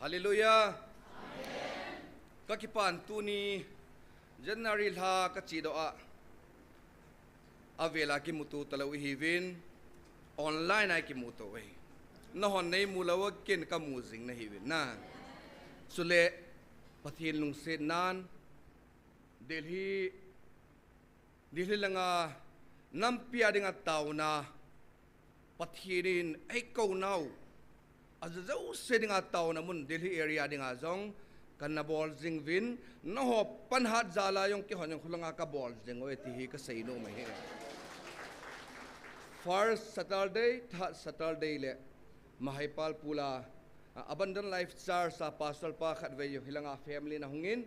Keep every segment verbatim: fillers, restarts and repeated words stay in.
Hallelujah. Ka kipan tuni January lha ka chidoh a, avela kimuto talou ihiuvin, online a kimuto ahi. Nahon neimu lou a ken kamu jing nahiuvin na. Chule Pathen lungsetnan Delhi, Delhi langa nampi a dinga taona Pathen in eikou nau, ajouse dinga taona mun Delhi area dinga jong kana bol jing uvin, naho panhat jal a jong keihon jong khulanga kabol jing uve ti hi kasei nom ahi. First Saturday, third Saturday le Mahepal Pula, ah, Abundant Life Church a pastor pa khatvei jong hilanga family na hungin,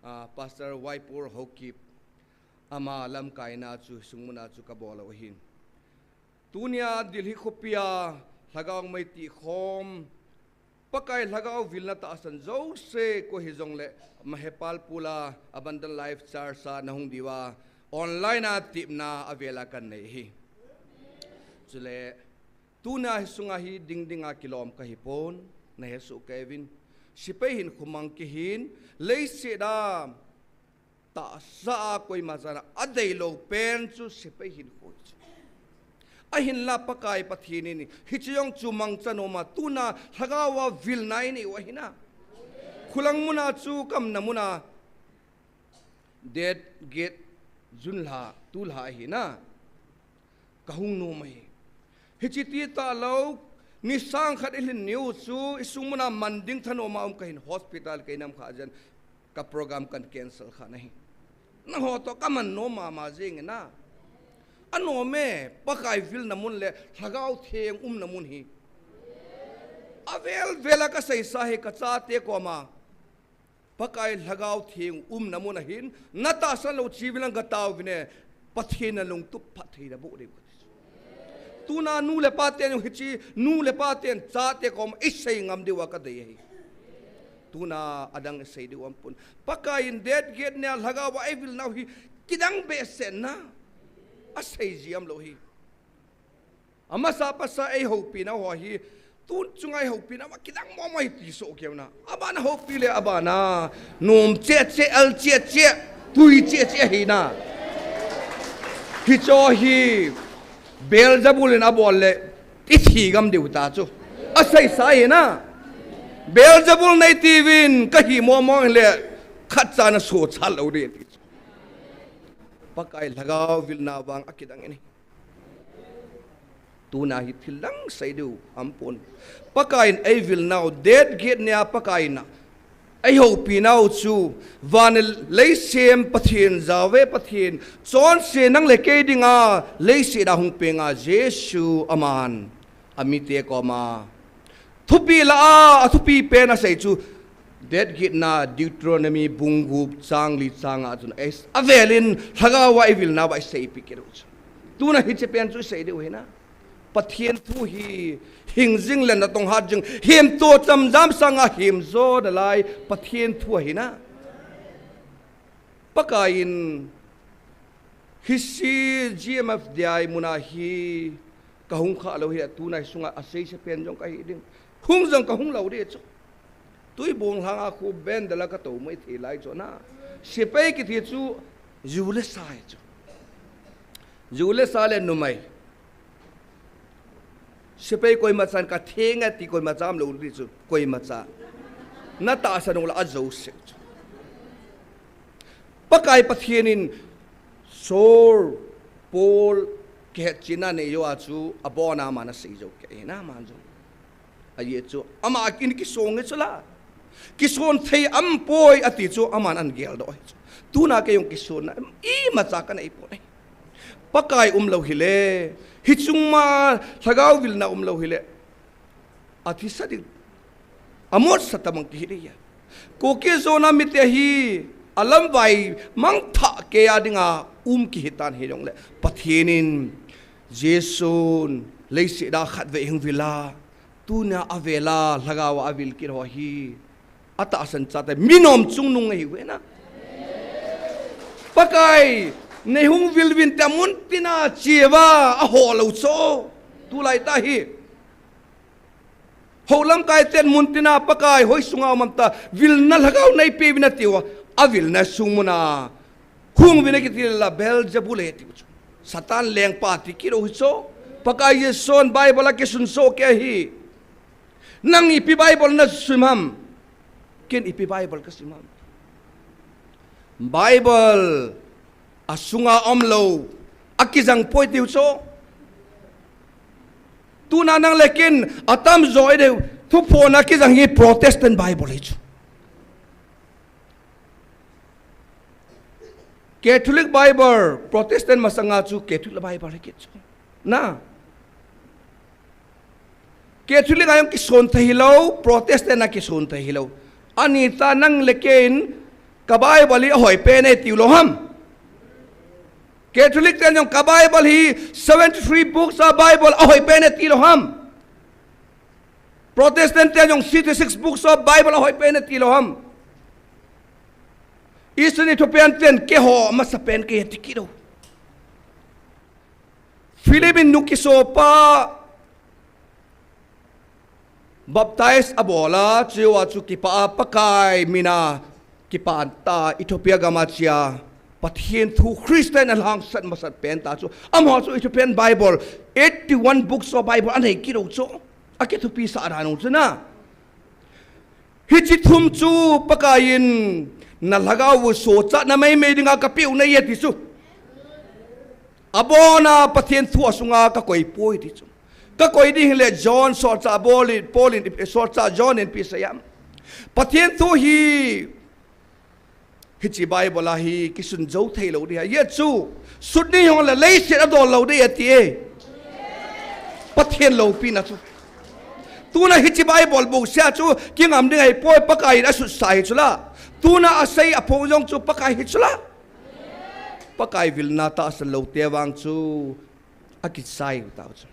ah, Pastor Waipur Haokip, ama lamkaina chu sungmuna chu kabol u ahin. Tunia Delhi khopia lhagao mei ti khom, Pakai lhagao vilna tahsan jouse koi hijongle Mahepal Pula Abundant Life Church a nahung diuva online a tepna avela kanei ahi. Chule tuna hi sunga hi ding dinga kilom kahipon, nahesoh kei uvin. Sepai hinkho mang kihin, leiset a tahsa a koima chan a adeilou pen chu sepai hinkho chu. Ahinla Pakai Pathen in hiche jong chu mangcha noma tuna lhagao a vilna inei u ahina. Khulang muna chu kamna muna date gate June lha, tulha ahina. Kahung nom ahi. Hiche ti talou, ni sang khat ilhin niu chu, isung muna man ding thanoma um kahin hospital kei nam kha jen, ka program kan cancel kha nahi. Naho to kaman nom mama jing na. Anom e, Pakai vilna mun le, lhagao theng umna mun hi. Avel vela kaseisa hi kachate koma. Pakai lhagao theng umna mun ahin, natahsan lou chivilang katauvin e, Pathen nalungtup phatthei naboh diu kati. Tuna nu le pa ten hiche, nu le pa ten chate kom isei ngam diuva kadei ahi. Tuna adang isei diu aum pon. Pakai in date gate nia lhagao a eivilnau hi kidang behseh na. Asei ji am lou hi. Amasa pasa eihoupi nau ho hi, tun chunga eihoupi nau, kidang momo ahi ti soh keu na. Abana houpi le abana, nom cheh cheh, al cheh cheh, tui cheh cheh ahi na. Hicho hi, Beelzebul in abol le, ithi gam diu ta chu. Aseisa ahi na. Beelzebul nei tiuvin, kahi momo le, khatcha nasoh chat lou ding ti chu. Pakai lhagao vilna vang akidang in ahi. Tuna hi thil dang sei diu aum pon. Pakai in eivilnau date gate nia Pakai in a, eihoupinau chu van le lei sem Pathen, Jahve Pathen, chonse nang le kei dinga leiset a hung penga Jesu aman amite koma thupi la a, athupi pen asei chu, date gate na Deuteronomy bung gup chang li changa chun, avelin lhagao a eivilnauva iseipi kit u chu. Tuna hiche pen chu isei diu ahi na. Pathen thu hi hing jing le natong hat jing, hemto chamjam sanga hemjo nalai Pathen thu ahi na. Pakai in hiche G M F D I muna hi kahung kha lou hi, tuna hi sunga aseise pen jong kahi ding. Hung jong kahung lou ding chu. Tuibong lhanga khu bendala katou mai thei lai chu na. Sepai kiti chu ju le sa ahi chu. Ju le sa le numei. Sepai koima chan katheng e ti koima cha umlou ding chu, koima cha. Natahsan uleh ajouse chu. Pakai Pathen in Saul, Paul, kihetchetna nei jou a chu, abona aman asei jou kei, na aman jong. Ajeh chu, ama in kisong e chu la. Kison thei aum poi ati chu, aman ahin geldoh e chu. Tuna kei jong kisonna, imacha kanei poi. Pakai umlou hile, hiche chunga lhagao vilna umlou hile, athisa ding, amotsa tabang kihi ding ahi. Kuki Jonah mite hi, alamvai mangthah keiya dinga um kihi tan hijongle, Pathen in, Jesun, leiset a khatvei hung vil a, tunia avela, lhagao a avil kit ho hi, atahsan chate, mi nom chungnung ahiuve na. Pakai, nei hung vil uvin te mun tina cheuva, aholou chu. Tulai tah hi. Hou lamkai ten mun tina Pakai hoi sunga um am ta, vilna lhagao nei pe uvin ati uva, avilna sung muna hung uvin akiti le la Beelzebul ahi tiu chu. Satan lengpa ti kit u hi chu. Pakai Jesu'n Bible a kisun soh kei ahi. Nang ipi Bible na sim ham? Ken ipi Bible ka sim ham? Bible a sunga um lou, a kijang poi tiu chu. Tuna nang le ken atam jo i deu, thuphon a kijang hi Protestant Bible hi chu. Catholic Bible, Protestant masanga chu Catholic Bible hi kit chu. Na. Catholic a jong kisun thei hilou, Protestant a kisun thei hilou. Ani ta nang le ken ka Bible hi ahoi pen e tiu lou ham? Catholic ten jong ka Bible hi seventy-three books a Bible ahoi pen e ti lou ham? Protestant ten jong sixty-six books of Bible ahoi pen e ti lou ham? Eastern Ethiopian ten keiho masa pen kei ti kit u. Philip in nu kisopa baptize abol a, chua chu kipah a Pakai mina kipan ta Ethiopia gam a chia Pathen thu Christian a lhangsat masat pen ta chu. Amaho chu Ethiopian Bible, eighty-one books of Bible anei kit u chu. Akithupisa dan u chu na. Hiche thum chu Pakai in na lhagao u sochatna meimei dinga kapeh u nahi e ti chu. Abona Pathen thu a sunga kakoi poi ti chu. Kakoi ding hile John solchah Paul in, Paul in, solchah John in ipi asei ham? Pathen thu hi hiche Bible a hi kisun jou thei lou ding ahi. Ajeh chu, sut ni hung le leiset adol lou ding ati e. Pathen loupina chu. Tuna hiche Bible bung sia chu kingam ding ahi poi, Pakai in asutsah hi chu la. Tuna asei aphong jong chu Pakai hi chu la. Pakai vilna tahsan lou te vang chu akisai u tau chu.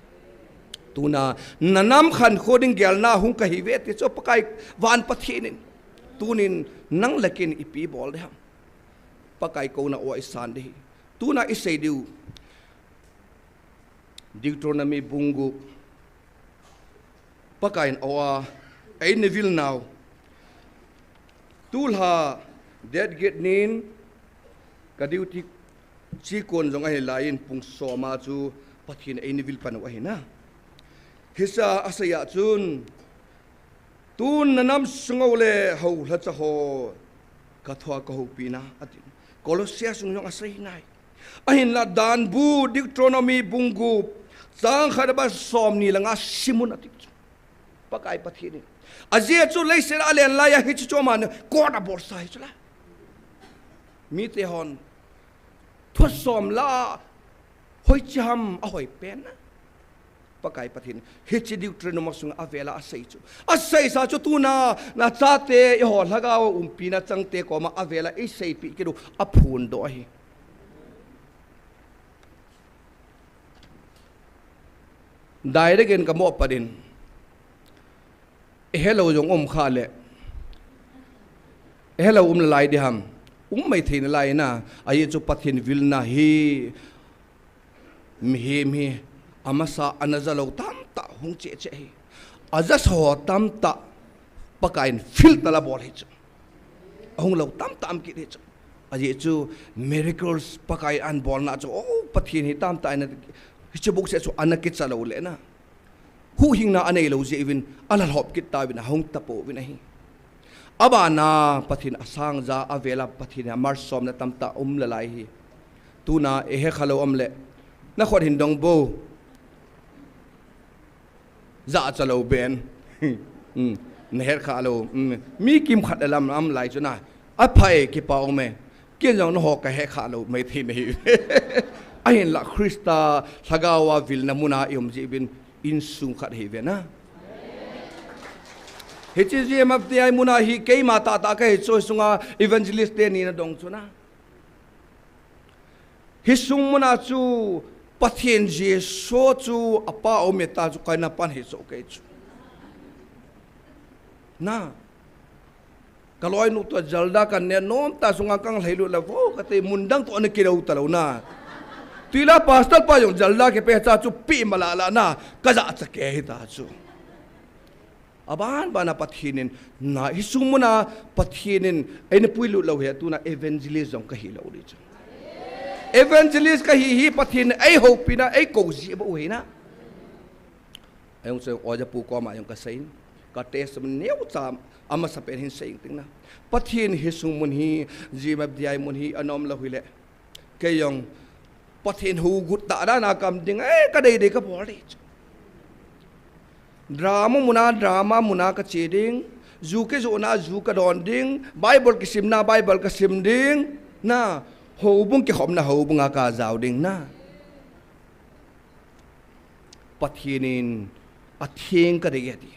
Tuna, na nam khankho ding gelna hung kahi ve ti chu Pakai van Pathen in. Tunin nang le ken ipi bol ding ham? Pakai kouna a isan ding hi. Tuna isei diu. Deuteronomy bung gup. Pakai in aw a, eina vil nau. Tulha, date get nin, ka duty chikon jong ahi laiyin pung som a chu Pathen eina vil pan u ahi na. Hiche a asei a chun, tun na nam sung u le houlhacha ho, ka thu a ka houpi na, ati. Colossia sung jong asei nai. Ahinla dan bu Deuteronomy bung gup, chang khat aban som ni le nga sim un ati chu. Pakai Pathen in. Ajeh chu leiset a alen laiya hiche chu aman court abolsa hi chu la. Mite hon thusom la hoiche ham ahoi pen na. Pakai Pathen, hiche Deuteronomy sunga avel a asei chu. Aseisa chu tuna, na chate, eiho lhagao umpina changte koma avel a eiseipeh kit u, aphondoh ahi. Direct in ka moh pat in. Eihelou jong um kha le. Eihelou um nalai ding ham. Um mai thei nalai na. Ajeh chu Pathen vilna hi mihem hi amasa a ana ja lou tamtah hung cheh cheh hi. Ajasa ho tamtah Pakai in filter abol hi chu. Ahung lou tamtah um kit hi chu. Ajeh chu miracles Pakai in abolna chu, oh, Pathen hi tamtah in hiche bung seh chu ana kicha lou le na. Huhhingna anei lou jeh uvin, alalhop kit tauvin, ahung tapouvin ahi. Abana Pathen asang ja, avel a Pathen hi amalsomna tamtah um nalai hi. Tuna eihe kha lou um le, na khut hin dong bou. Jacha lou ben. Hmm. Na het kha lou. Hmm. Mi kimkhat le lam, lam lai chu na. Aphai kipa um e. Ken jong nangho kahe kha lou mai thei nahi. Ahinla Christa lhagao a vilna muna i um jeh uvin insung khat hi ve na. Hiche G M F T I muna hi keima tahtah kahi chu, sunga evangelist teni nadong chu na. Hi sung muna chu Pathen Jesu chu apa um e ta chu kaina pan hi chu kei chu. Na. Ka loinu toh jalda kan ne nom ta sunga kang lhailut le vo kati mun dang toh ana kidou talou na. Tuila pastor pa jong jalda kipe cha chu pi mala la na. Ka jacha kei hi ta chu. Aban bana Pathen in, na, hi sung muna Pathen in eina puilut lou hi, tuna evangelist jong kahi lou ding chu. Evangelist kahi hi Pathen in eihoupina, eikou jeh bou hi na. Ahung chu Oja pu koma jong kasei in, ka testimony neocha amasapen hin sei ing ting na. Pathen hi sung mun hi, G M F D I mun hi anom lou hile, kei jong Pathen hougut tah dan a ka um ding, eh, kadei dei kabol ding chu. Drama muna drama muna kache ding, ju kijohna ju kadon ding, Bible kisimna Bible kasim ding, na, houbung kikhopna houbung a kajao ding na. Pathen in atheng kadei ati.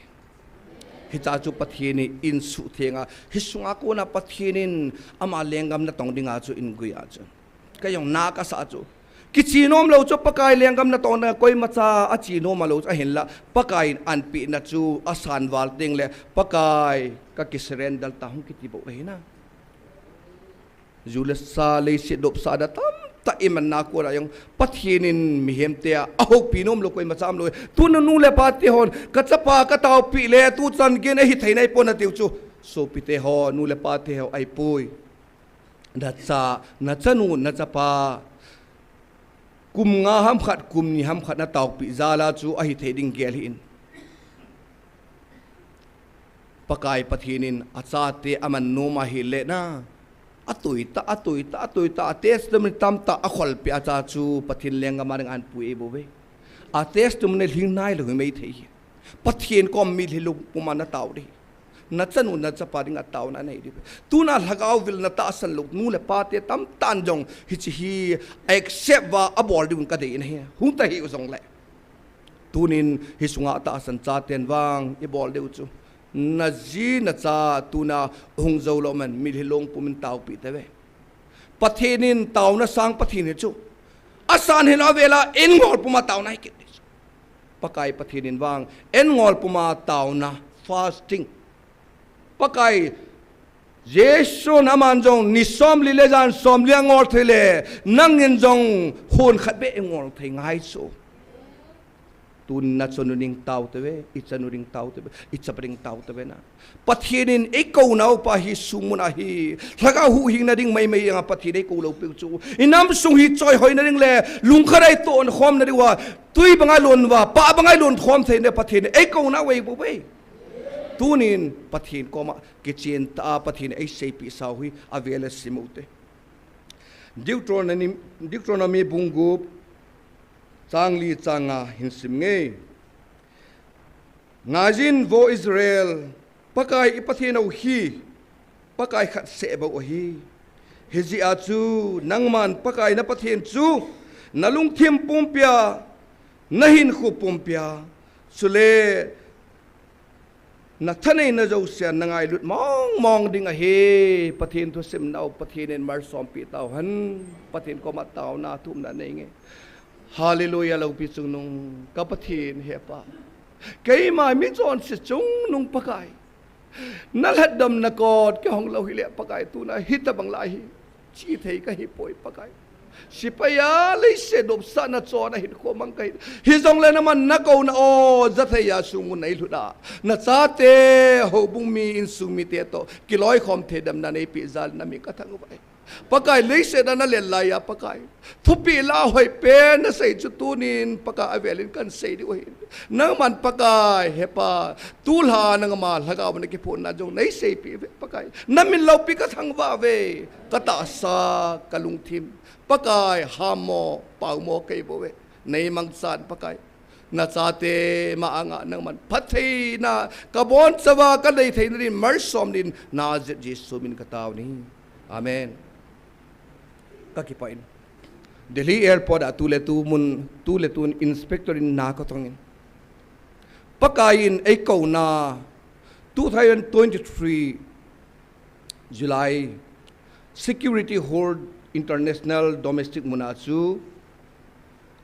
Hiche chu Pathen in suhtheng a, hi sunga kona Pathen in ama lenggam natong dinga chu eingui a chu. Kei jong na kasah chu. Kiche nom lou chu Pakai lenggam natong dinga koimacha ache nom lou chu ahinla, Pakai in anpehna chu asan val teng le, Pakai ka kisurrender ta hung kiti bou ahi na. Ju le sa, leiset dopsahna tamtah imanna kona jong Pathen in mihemte a, ahoupi nom lou koimacha um lou. Tuna nu le pa te hon, ka chapa ka taopi le, tuchan geiyin ahithei nai pon atiu chu. Sopite ho, nu le pa te ho, ahipoi. Nacha, nachanu, nachapa, kum nga ham khat, kum ni ham khat nataopi jal a chu ahithei ding gel hih in. Pakai Pathen in achate aman nom ahile na, atoitah, atoitah, atoitah, a testimony tamtah akholpeh a chu Pathen lenggam a ding anpui bouve. A testimony lhing nailou hi maithei hi. Pathen kom mitlhi lungpum a natao ding. Nachanu nachapa dinga taona nei ding. Tuna lhagao vil natahsan lou nu le pate tamtah in jong hiche hi accept uva abol diuvin kadei ahi. Hung tahih u jongle. Tunin hi sunga tahsan chaten vang ibol diu chu, naji nacha tuna hung jou lou man mitlhi lungpum in taopi tauve. Pathen in taona sang Pathen hi chu, asan hilou avela eingol puma taona hi kit ding chu. Pakai Pathen in vang eingol puma taona, fasting. Pakai Jesun aman jong ni somli le jan somli angol thei le, nangin jong hun khat beh ingol thei ngai chu. Tun nachanu ding tao tauve, ichanu ding tao tauve, ichapa ding tao tauve na. Pathen in eikou nauva hi sung muna hi, lhagao huhhingna ding maimai anga Pathen in eikou lou piu chu. Inam sung hi choihoina ding le, lungkhat a itohkhomna diuva, tui banga lon uva, pa banga lon khom theina Pathen in eikou nau ahi bouve. Tunin Pathen koma kichen tah a Pathen in eiseipeh sau hi avel a sim u hite. Deuteronomy, Deuteronomy bung gup, chang li chang nga hin sim inge. Ngaijin vo Israel, Pakai i Pathen u hi Pakai khat seh bou ahi. Hijeh a chu nangman Pakai na Pathen chu nalungthim pumpia, nahinkho pumpia, chule nathaneina jousea nangailut mong mong ding ahi. Pathen thusim nau Pathen in malsom peh tauhen. Pathen koma taona thumna nei inge. Hallelujah, loupi chungnung ka Pathen he Pa. Keima michonse chungnung Pakai, nalhatdamna kot kihong lou hile Pakai, tuna hitobang lai hi chethei kahipoi Pakai. Sepai a leiset dopsahna chon a hinkho mang kahi. Hijongle naman nakouna o jathei a sung mun neilhut a, nachate, houbung mi, insung mite toh kiloikhom thei damna neipeh jal in namin kathangvah e. Pakai, leiset a nalen laiya Pakai, thupeh lah a hoipen nasei chu tunin Pakai avel in kahin sei diu ahi. Nangman Pakai he Pa, tulha nangma lhagao nakiphonna jong neiseipeh uve Pakai. Namin loupi kathangvah uve, katahsa, kalungthim. Pakai, hammo, paomo kei bouve. Neimangchan Pakai. Nachate ma anga nangman phattheina kabonchauva kadei theina din malsom din, Nazareth Jesu min kataovin ahi. Amen. Kakipah in. Delhi airport a tuletu mun, tuletu inspector in na katongin, Pakai in eikouna two thousand twenty-three July, security hold international domestic muna chu,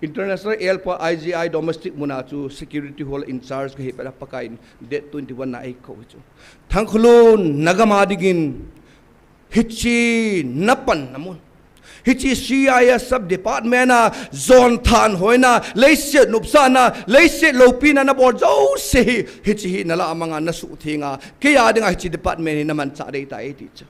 international airport I G I domestic muna chu security hold in charge kahi pet a Pakai in date twenty-one na eikou chu. Thangkhulun nagama dingin hiche napanna mun, Hiche C I S sub department a, jon thanhoina, leiset nopsahna, leiset loupina nabol jouse hi, hiche hi nalah a manga nasuhtheng a, kei a dinga hiche department hi namanchah dei tai ati chu.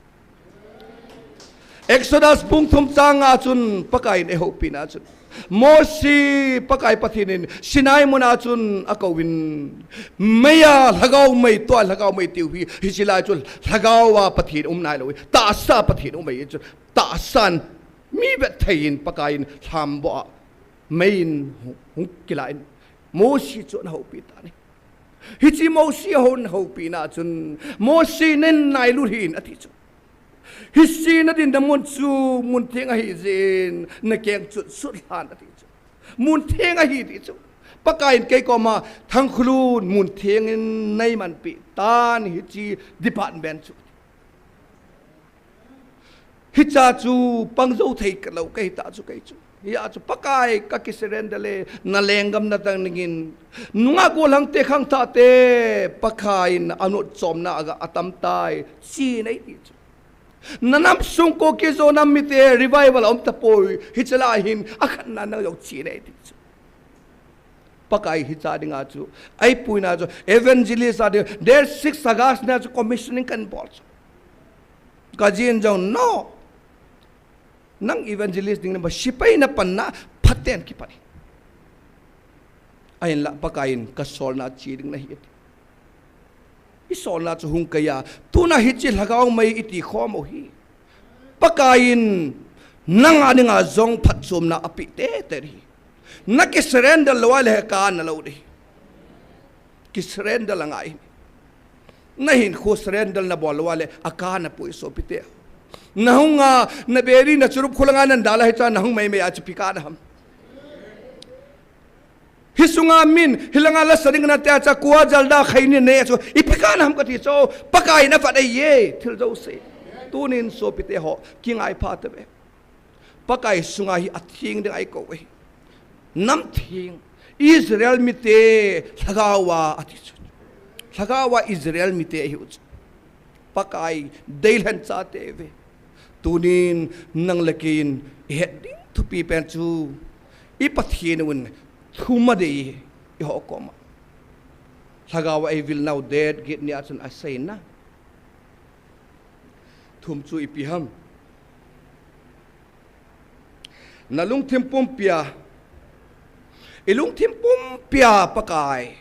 Exodus bung thum chang nga chun Pakai in eihoupina chun, Mosi Pakai Pathen in Sinai muna chun akouvin, mei a lhagao mei, tua lhagao mei tiu hi, hiche lai chu lhagao a Pathen um nailou hi, tahsa Pathen um ahi chu, tahsan mi vet thei in Pakai in lhambo a mei in hung, hung kilah in Mosi chu ana houpi tan ahi. Hiche Mosi ahung houpina chun, Mosi, nei nailut hih in ati chu. Hiche nadinna mun chu mun theng ahi jeh in nakeng chun sutlhan ati chu. Mun theng ahi ti chu. Pakai in kei koma, Thangkhulun, mun theng in neimanpi tan hiche department chu. Hicha chu pang jou thei kalou kahi ta chu kei chu. Hia chu Pakai ka kisurrender le, na lenggam na tang dingin. Nungah gollhang te khangthah te Pakai in anotchomna aga atam tai, chi nei ti chu. Na nam sung Kuki Zo nam mite revival aum tapoi, hiche lai hin akhatna nang jong chi nei ti chu. Pakai hicha dinga chu, eipuina chu, evangelist a ding, date six August na chu commissioning kahin bol chu. Ka jin jong, no. Nang evangelist ding nabol, sepai na panna, phaten kipan ahi. Ahinlah Pakai in kasolna che ding nahi ati. I solna chu hung kai a, tuna hiche lhagao mei iti khom u hi, Pakai in nang a dinga jong phatchomna apeh teitei hi. Na kisurrender lou ahile kana lou ding. Kisurrender angai. Na hinkho surrender nabol lou ahile akana poi sopite. Na hung a, na beri, na churup khulanga nan dal a hicha na hung meimei a chu ipi kana ham. Hi sunga min, hilanga la sa ding nate a cha kua jalda khai ni ne chu, ipi kana ham kati chu, Pakai in avat ahiye, thil jouse. Tunin sopite ho, kingai pha tave. Pakai sunga hi atheng ding ahi kou e. Nam theng, Israel mite lhagao a ati chu. Lhagao a Israel mite ahiu chu. Pakai deilhen chate ve. Tunin nang le kei in ihet ding thupi pen chu, i Pathen un thum adei i ho koma. Lhagao a eivil nau date get nia chun asei na. Thum chu ipi ham. Na lungthim pumpia, i lungthim pumpia Pakai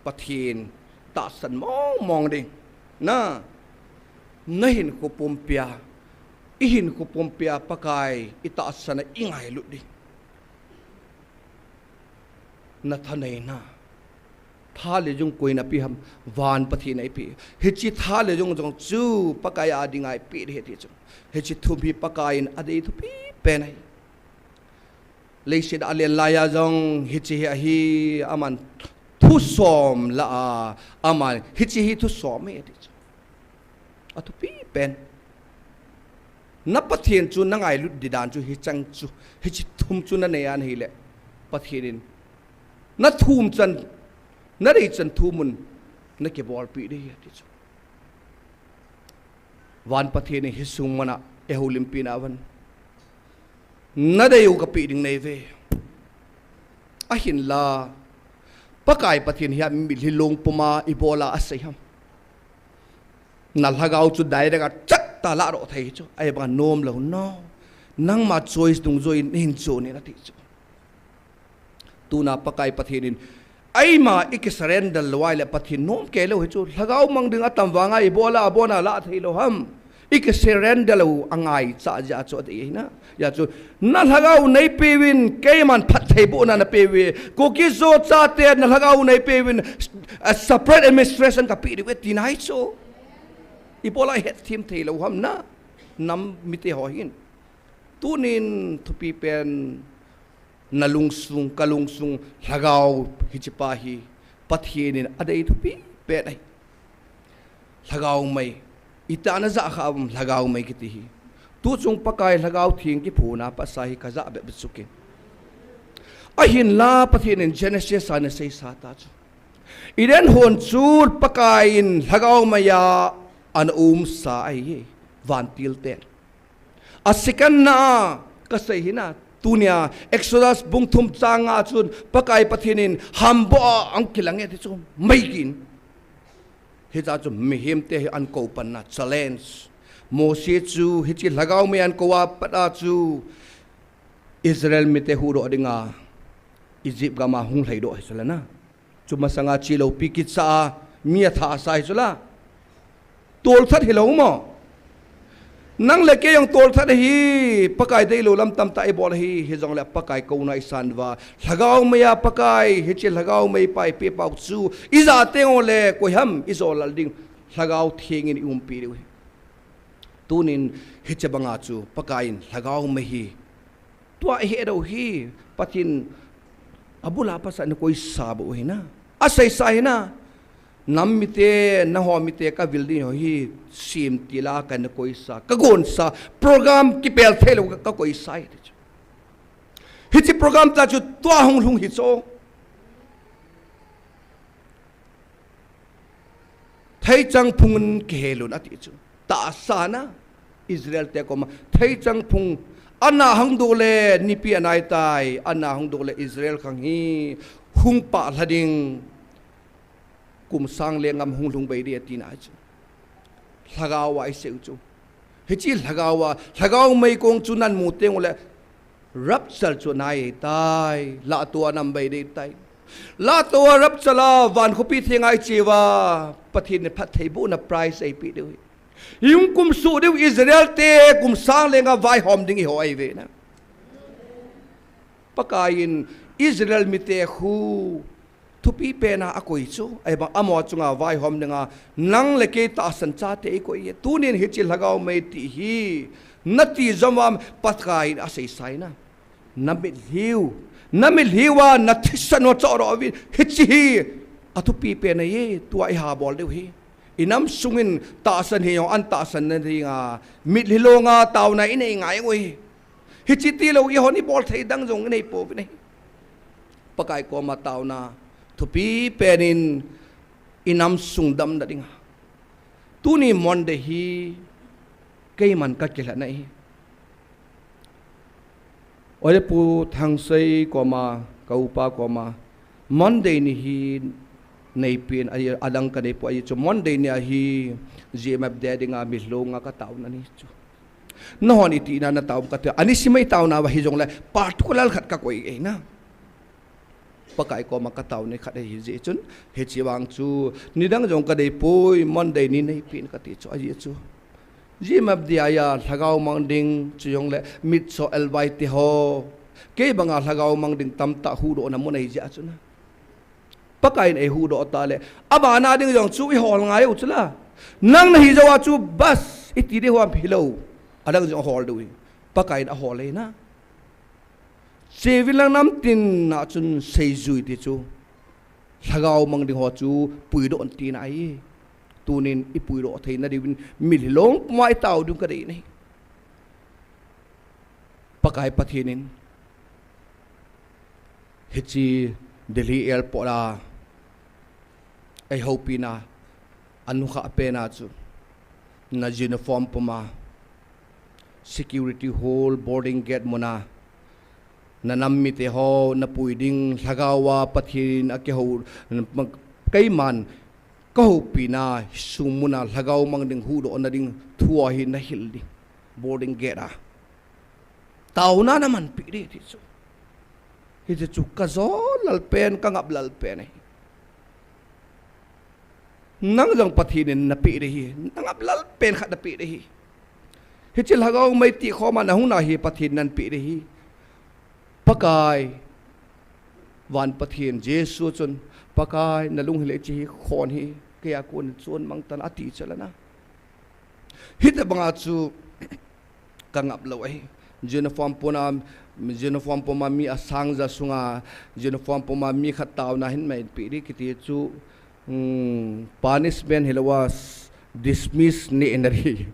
Pathen tahsan mong mong ding. Na, na hinkho pumpia, i hinkho pumpia Pakai i tahsan a i ngailut ding. Na thaneina. Tha le jung koiin apeh ham, van Pathen in eipeh. Hiche tha le jung jong chu Pakai a dinga eipeh ding ahi ti chu. Hiche thum hi Pakai in adei thupi pen ahi. Leiset a alen laiya jong hiche hi ahi, aman thusom lah a, aman hiche hi thusom ahi ti chu. Athupi pen. Na Pathen chu na ngailut ding dan chu hicheng chu, hiche thum chu na nei a ahile, Pathen in na thum chan, na dei chan thum un na kibolpi ding ahi ti chu. Van Pathen in hi sung mana eihoulimpina van. Na dei u kapeh ding nei ve. Ahinla, Pakai Pathen hi a mitlhi long puma ibola asei ham. Na lhagao chu direct a chat tah a ladoh thei chu. Ahivanga nom lou no. Nangma choice dungjuiyin nahin chon in ati chu. Tuna Pakai Pathen in, eima i kisurrender lou ahile Pathen nom kei lou hi chu. Lhagao mang ding atam vanga ibola, abona la thei lou ham. I kisurrender lou angaicha jeh a chu ati ahi na. Hia chu, na lhagao neipeuvin, keiman phattheibohna napeuve. Kuki Zo chate na lhagao neipeuvin, a separate administration kapeh diu ve tina ahi chu. Ibola ihetthem thei lou ham na. Nam mite ho hin. Tunin thupi pen na lungsung, ka lungsung, lhagao hiche pa hi Pathen in adei thupi pen ahi. Lhagao mei, itih a na jah kha uvem lhagao mei kiti hi. Tuchung Pakai Lhagao Theng kiphuna pat sa hi ka jah bep bep chu kei. Ahinla Pathen in Genesis a ana seisa ta chu. Eden hon chu Pakai in lhagao mei a ana umsa ahi, vantil ten. A second na a, Kasei hi na, tunia Exodus bung thum chang nga chun Pakai Pathen in hambo a ang kilang e ti chu mei kin. Hicha chu mihemte hi an kou pan na challenge. Mose chu hiche lhagao mei an kou a pat a chu Israel mite huhdoh dinga Egypt gam a hung lhaidoh hi chu la na. Chu masanga chi lopi kicha a mi a tha a sa hi chu la. Tolthat hi lo mo. Nang le kei jong tolthat hi Pakai deilou lam tamtah i bol hi, hijongle Pakai kouna i san uva. Lhagao mei a Pakai, hiche lhagao mei pa i pe pau chu. I ja teng u le koi ham i jo lal ding. Lhagao Theng in i umpi diu hi. Tunin hiche banga chu Pakai in lhagao mei hi. Tua i he dou hi, Pathen abul a pasal na koi sa bou hi na. A sei sa hi na. Nam mite, na ho mite ka vil ding ho hi, sim ti la ka na koi sa, ka gon sa, program kipel thei lou ka, ka koi sa hi ti chu. Hiche program ta chu tua hung lhung hi chu. Theichang phung kihel un ati chu. Tahsa na Israel te koma. Theichang phung ana hung doh le nipi anai tai. Ana hung doh le Israel khang hi hung pah lha ding. Kum sang le ngam hung lhung bei ding ati na chu. Lhagao a i sei u chu. Hiche lhagao a, lhagao mei kong chu nan mu teng u le, rapture chu nai tai, lahtua nam bei ding tai. Lahtua rapture a, van khopi thenga i che uva, Pathen in phattheibohna prize ei pe diu hi. Hung kum suh diu Israel te, kum sang le nga vaihom ding i ho ahi ve na. Pakai in Israel mite khu thupi pen a a koi chu, ahivang amaho chunga vaihom dinga, nang le kei tahsan chate i koi e. Tunin hiche lhagao mei ti hi, na ti jom uvam Pakai in a sei sa hi na. Na mitlhi u, na mitlhi uva, na thisan u choh doh uvin, hiche hi, a thupi pen ahi, tua i ha bol diu hi. I nam sungin tahsan hi jong, an tahsan na dinga, mitlhi longa taona i nei ngai u hi. Hiche ti lou i hon i bol thei dang jong i nei pouvin ahi. Pakai koma taona thupi pen in i nam sung damna dinga. Tuni Monday hi keiman ka kilhahna hi. Oi le Pu Thangsei koma, ka upa koma, Monday ni hi nei pen, ahi, adang ka nei poi ahi chu Monday ni ahi, G M F Day dinga mitlhi longa ka taona ni chu. Nahon iti na na taom kati. Ani simei taona uva hijongle particular khat ka koi e na. Pakai koma ka taona khat ahi jeh chun, hiche vang chu, nidang jong ka nei poi, Monday ni nei pen kati chu, ahi chu. G M F Day a lhagao mang ding, chujongle mitcho elvai te ho. Kei banga lhagao mang ding tamtah huhdohna mun ahi jeh chun na. Pakai in ei huhdoh ta le. Abana ding jong chu i hol ngai u chu la. Nang na hi jou a chu bas i ti ding ham hilou. Adang jong hol diu hi. Pakai in a hol e na. Chevin lang namtin na chun seijui ti chu. Lhagao mang ding ho chu puidoh in tina ahi. Tunin i puidoh theina diuvin mitlhi long puma i tao diu ka dei na hi. Pakai Pathen in. Hiche Delhi airport a, ei houpi na, a nukha pen a chu, na uniform puma, security hall, boarding gate muna, na nam mite ho, na pui ding, lhagao a Pathen a kihou, keiman, ka houpi na, sung muna, lhagao mang ding, huhdoh na ding, thu a hi na hil ding, boarding gate a. Taona na manpi ding ti chu. Hiche chu ka jo lal pen, ka ngap lal pen ahi. Nang jong Pathen in na pe ding hi, na ngap lal pen khat na pe ding hi. Hiche lhagao mei ti khoma na hung na hi Pathen nan pe ding hi. Pakai, van Pathen Jesu chun, Pakai, na lunghel e hiche hi khon hi, kei a kon chon mang tan ati chu la na. Hiti banga chu, ka ngap lou ahi. Uniform puma, uniform puma mi asang ja sunga, uniform puma mi khat taona hin mei pi di kiti chu, um, punishment hilou a, dismiss ni na di.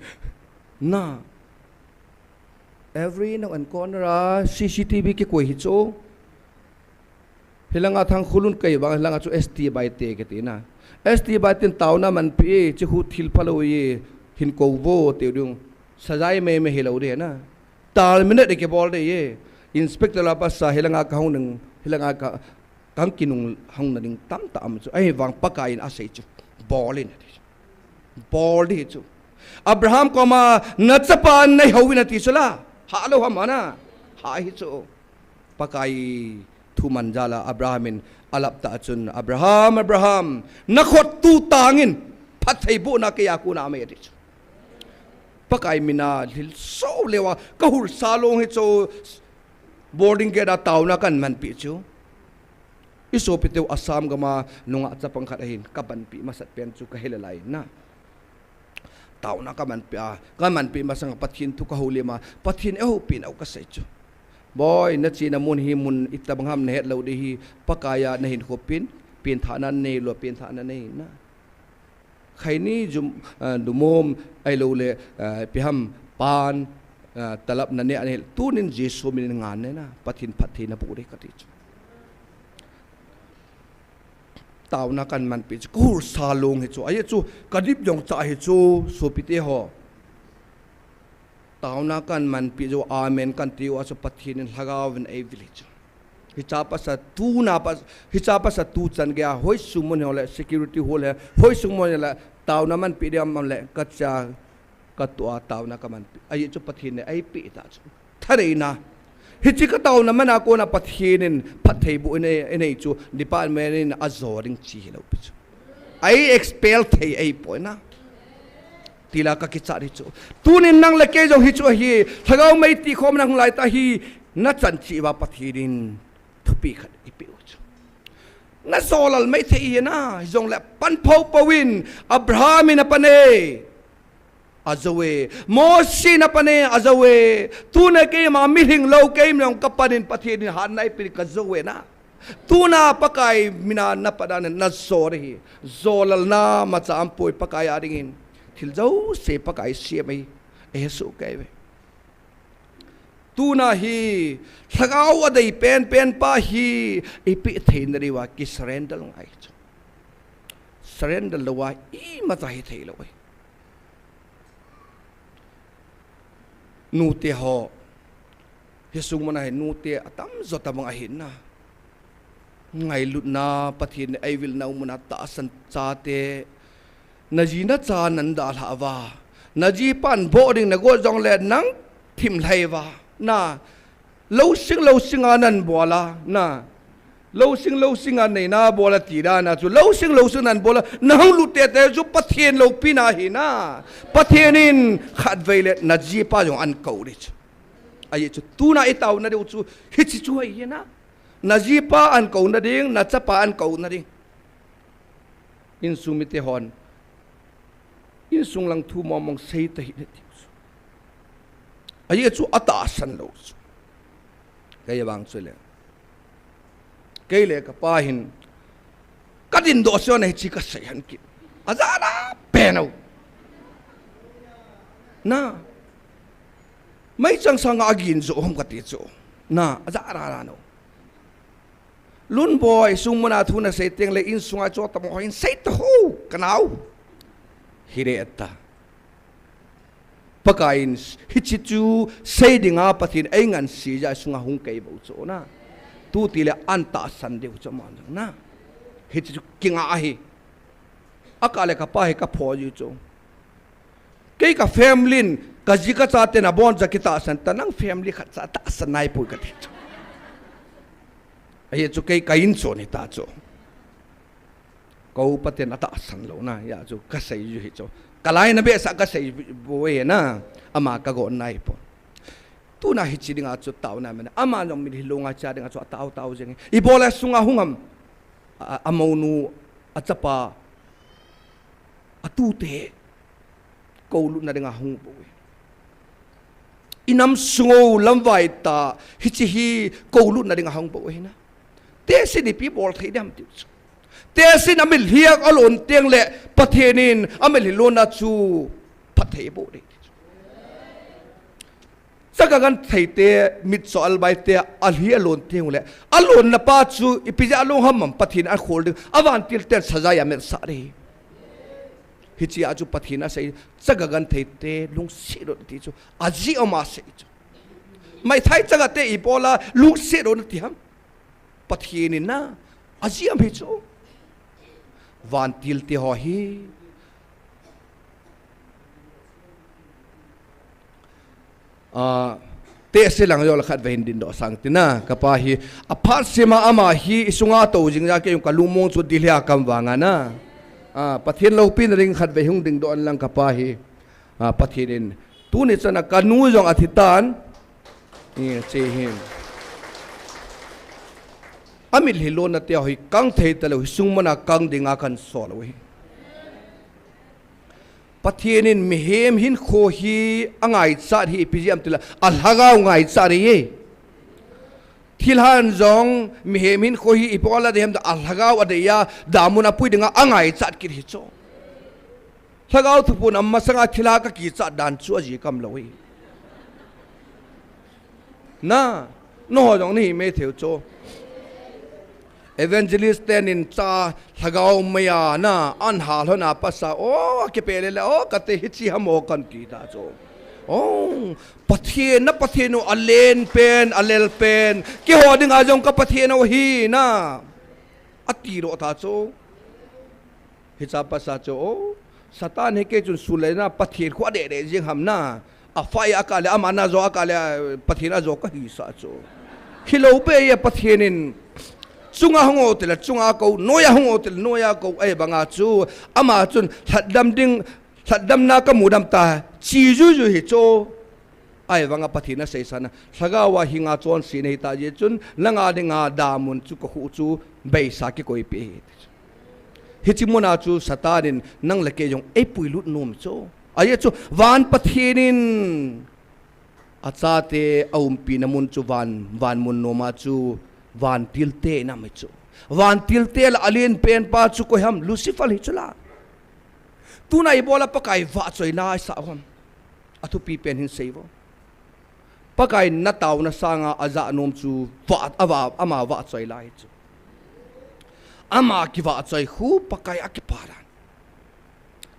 Na, every nook and corner a C C T V kikoi hi chu. Hilanga Thangkhulun kei vang, hilanga chu S T Baite kiti na. S T Baite in taona manpi, chi khu thil phalou e, hin kou vo, tiu ding. Sajai mei mei hilou di na. Terminate kibol ding ahi. Inspector la pasa hilanga kahung ning, hilanga ka, kang kinung hung na ding tamtah um chu. Ahivang Pakai in asei chu. Bol in ati chu. Bol ding ahi chu. Abraham koma nachapa nei hou in ati chu la. Hah lou ham ana. Hah ahi chu. Pakai thuman jal a Abraham in alap tah chun, "Abraham, Abraham, nakhut tu tang in, phattheibohna keiya kon a um e," ati chu. Pakai mina lhilso leuva kahulsa long hi chu boarding gate a taona kahin manpeh chu. I sopiteu Assam gam a nungah chapang khat ahin kabanpeh masat pen chu kahe le lai na. Taona kamanpeh a, kamanpeh masang a Pathen thu kahoulim a, Pathen in eihoupi nau kasei chu. Boi, nachena mun hi mun itobang ham nahet lou ding ahi, Pakai a nahin khopin, pengthahna nei lou, pengthahna nei na. Khaini jum, ah, dumom, ahilouleh, ah, ipi ham pan, ah, talap naneh, aneh, tunin Jesu min in ngan ne na, Pathen phattheina boh ding kati chu. Taona kahin manpeh chu, kahulsa long hi chu, ahi chu, kadip jong cha hi chu, sopite ho. Taona kahin manpeh chu, amen kahin ti uva chu, Pathen in lhagao vin eivil hi chu. Hiche pasa tuna pas, hiche pasa tu chan geiya, hoi sung mun hole, security hole, hoi sung mun hole, taona manpeh ding ham le, kacha, katoh a taona kamanpeh. Ahi chu Pathen in eipeh ta chu. Thaneina. Hiche kataona man a kon a Pathen in phattheiboh in ei, in ei chu department in ajo ding chi hilou pi chu. Ei expel thei ahipoi na. Tila kakichat ding chu. Tunin nang le kei jong hi chu ahi. Lhagao mei tikhom nahung lai tah hi. Nachan cheh uva Pathen in thupi khat eipeh u chu. Najo lal mei thei hi na. Hijongle pan pho pho in Abraham in apan e. Ajo e. Mose in apan e, ajo e. Tuna keima mihing lou keima jong kapan in Pathen in hatna eipeh kajo e na. Tuna Pakai mina napan a najo ding ahi. Jolalna imacha aumpoi Pakai a dingin. Thil jouse Pakai sem ahi. Eihesoh kei uve. Tuna hi, lhagao adei penpen pa hi, eipeh theina diuva kisurrender ngai chu. Surrender louva imacha hithei lou ahi. Nute ho, hi sung mun a hi nute atamjo tabang ahin na. Ngailutna, Pathen in eivil nau mun a tahsan chate, naji nacha nan dalhah uva, najipan boh ding nagot jongle nang thim lhai uva, na, lousing lousing a nan bol a, na, lousing lousing a neina bol a ti dan a chu, lousing lousing nan bol a, nahung lut tete chu Pathen loupina ahi na, Pathen in khatvei le najipa jong ahin kou ding chu. Ahi chu, tuna itaona diu chu, hiche chu ahi na. Najipa ahin kouna ding, nachapa ahin kouna ding. Insung mite hon, insung lang thu mong mong sei tahih in ati chu. Ahi chu atahsan lou chu. Kei vang chu le. Kei le kapa hin. Kadindoh seh a hiche kasei hon kit. Ajana pen u. Na. Meichang sanga agin jo ham kati chu. Na, ajana na no. Lunboi, sung mun a thu nasei teng le insunga chu tamo hin sei ta ho, kanao. Hire ta. Pakai in hiche chu sei dinga Pathen eingansei jeh a sunga hung kei bou chu na. Tuti le ahin tahsan diu chu aman na. Hiche chu kinga ahi. Akah le kapa hi kapho jiu chu. Kei ka family in, kaji kacha ten abon ja kitahsan ta, nang family khat cha tahsan naipoi kati chu. Ahi chu kei ka in chon hita chu. Ka upa ten atahsan lou na, hia chu kasei jiu hi chu. Kalai na behseh a kasei bou e na, ama kagon naipoi. Tuna hiche dinga chu taona man. Ama jong mitlhi longa cha dinga chu atao tao jeng. Ibola sunga hung ham. A, a, amounu, achapa, atute. Koulutna dinga hung bou e. Inam sung u lamvai ta, hiche hi koulutna dinga hung bou e na. Tehse in ipi bol thei dem tiu chu. Tehse in amitlhi a alon teng le Pathen in amitlhi lonna chu phatthei boh ding. Chaga genthei te, mitcho albai te, alhi alon teng u le. Alonna pa chu, ipi jeh a long ham ham Pathen in akhol ding. Avantil ten saja ametsah ding. Hiche a chu Pathen in asei, chaga genthei te, lungset un ti chu. Ajeh a ama sei chu. Maithai changa te ibola lungset lou nati ham? Pathen in na, ajih ham hichu. Vantil te ho hi. Ah, te se lang jol khat ve hin din do sang tina, kapa hi. Aphat sema ama hi isunga to jing ja ke yung kalungmong chu dilhia kam vanga na. Ah, Pathen loupina ding khat ve hung ding do an lang kapa hi. Ah, Pathen in, tuni chana kanu jong athi tan. Ni che hin. Amit lhi lona te hi kang thei ta lou, hi sung mona kang dinga kan sol lou hi. Pathen in mihem hinkho hi angaichat hi ipi jeh ham tile, alhagao ngaichat ahi. Thilhan jong mihem hinkho hi ipi ola dei ham, alhagao adei a, damun apui dinga angaichat kit hi chu. Lhagao thuphon a masanga thilha kakichat dan chu ajih kam lou hi. Na, nangho jong nahi mai thei u chu. Evangelist ten in cha lhagao mei a na, an hal hon a pasa, o, kipe le le, o, kate hichi ham o kan ti ta chu. O, Pathen na Pathen u alen pen, alel pen, keiho dinga jong ka Pathen u hi na. Ati lou ta chu. Hicha pasa chu, o, Satan hi kei chun sulena Pathen khu adeh deh jing ham na. Afai a kale, ama na jo a kale, Pathen a jo kahi sa chu. Hilou be ya Pathen in. Chunga hung o tile, chunga ko, noiya hung o tile, noiya ko, ahivanga chu. Ama chun, lhatdam ding, lhatdamna kamu dam ta, chi juju hi chu. Ahivanga Pathen a seisana, lhagao a hinga chonse nahi ta jeh chun, nanga dinga damun chu kakhu chu beisa kikoipi hi. Hichi muna chu Satan in nang le kei jong eipui lut nom chu. Ajeh chu van Pathen in achate aumpina mun chu van, van mun noma chu vantil te in aum hi chu. Vantil te lah a alen pen pa chu koi ham, Lucifer hi chu la. Tuna ibola Pakai vahchoi naisa ham. Athupi pen hin sei vo. Pakai na tauna sanga ajah nom chu vah, avah, ama vahchoi lai chu. Ama kivahchoi khu Pakai a kipa dan.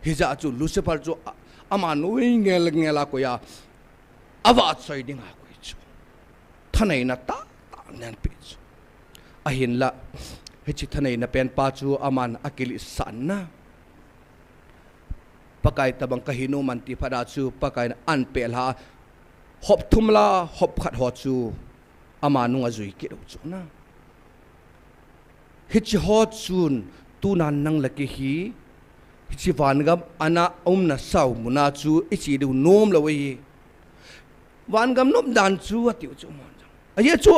Hijeh chu Lucifer chu a, ama noi ngel ngel a koi a, avahchoi dinga koi chu. Thaneina tahtah nei pe chu. Ahinla, hichi thaneina pen pa chu aman akilih san na. Pakai tabang kahi nom an ti phat a chu Pakai in an pelha hop thum la hop khat ho chu ama nung ajui kit u chu na. Hichi ho chun tuna nang le kei hi, hichi vangam ana umna sao muna chu iche diu nom lou hi. Vangam nop dan chu atiu chu mon jong. Ajeh chu,